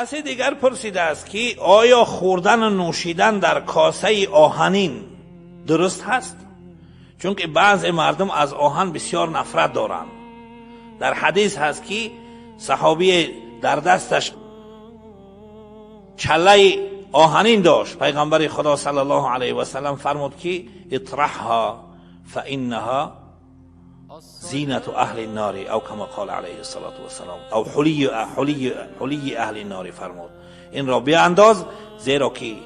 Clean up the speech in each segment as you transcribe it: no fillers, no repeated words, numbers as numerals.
Касе дигар пурсидааст, ки оё хӯрдану нӯшидан дар косаи оҳанин дуруст ҳаст, чунки баъзе мардум аз оҳан бисёр нафрат доранд. Дар ҳадис ҳаст, ки саҳобие дар дасташ чаллаи оҳанин дошт. Пайғамбари Худо саллаллоҳу алайҳи васаллам фармуд, ки اطرحها فإنها زينة أهل النار، أو كما قال عليه الصلاة والسلام، أو حلي أهل النار фармуд. Инро биандоз, зеро ки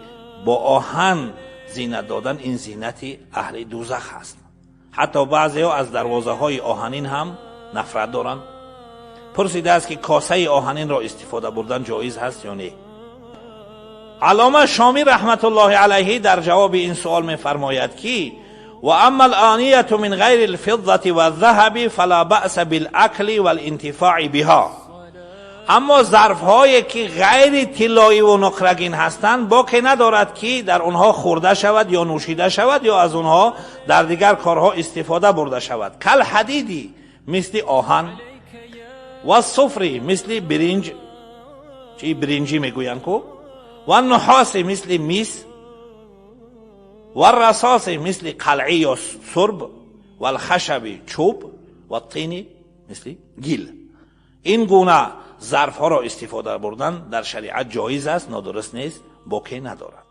бо оҳан зинат додан ин зинати аҳли дузах аст. Ҳатто баъзеҳо аз дарвозаҳои оҳанин ҳам нафрат доранд. Пурсидааст, ки косаи оҳанинро истифода бурдан ҷоиз ҳаст ё не. Аллома Шомӣ раҳматуллоҳи алайҳи дар ҷавоби ин суол мефармояд, ки وأما الآنية من غير الفضة والذهب فلا بأس بالأكل والانتفاع بها. Аммо зарфҳое, ки ғайри тиллоиву нуқрагин ҳастанд, боке надорад, ки дар онҳо хӯрда шавад ё нӯшида шавад ё аз онҳо дар дигар корҳо истифода бурда шавад. كالحديد, мисли оҳан, والصفر, мисли биринҷ, чи биринҷӣ мегӯянд ку, والنحاس, мисли мис, والرصاص, мисли қалъӣ ё сурб, والخشب, чӯб, والطين, мисли гил. Ин гуна зарфҳоро истифода бурдан дар шариат ҷоиз аст, нодуруст нест, боке надорад.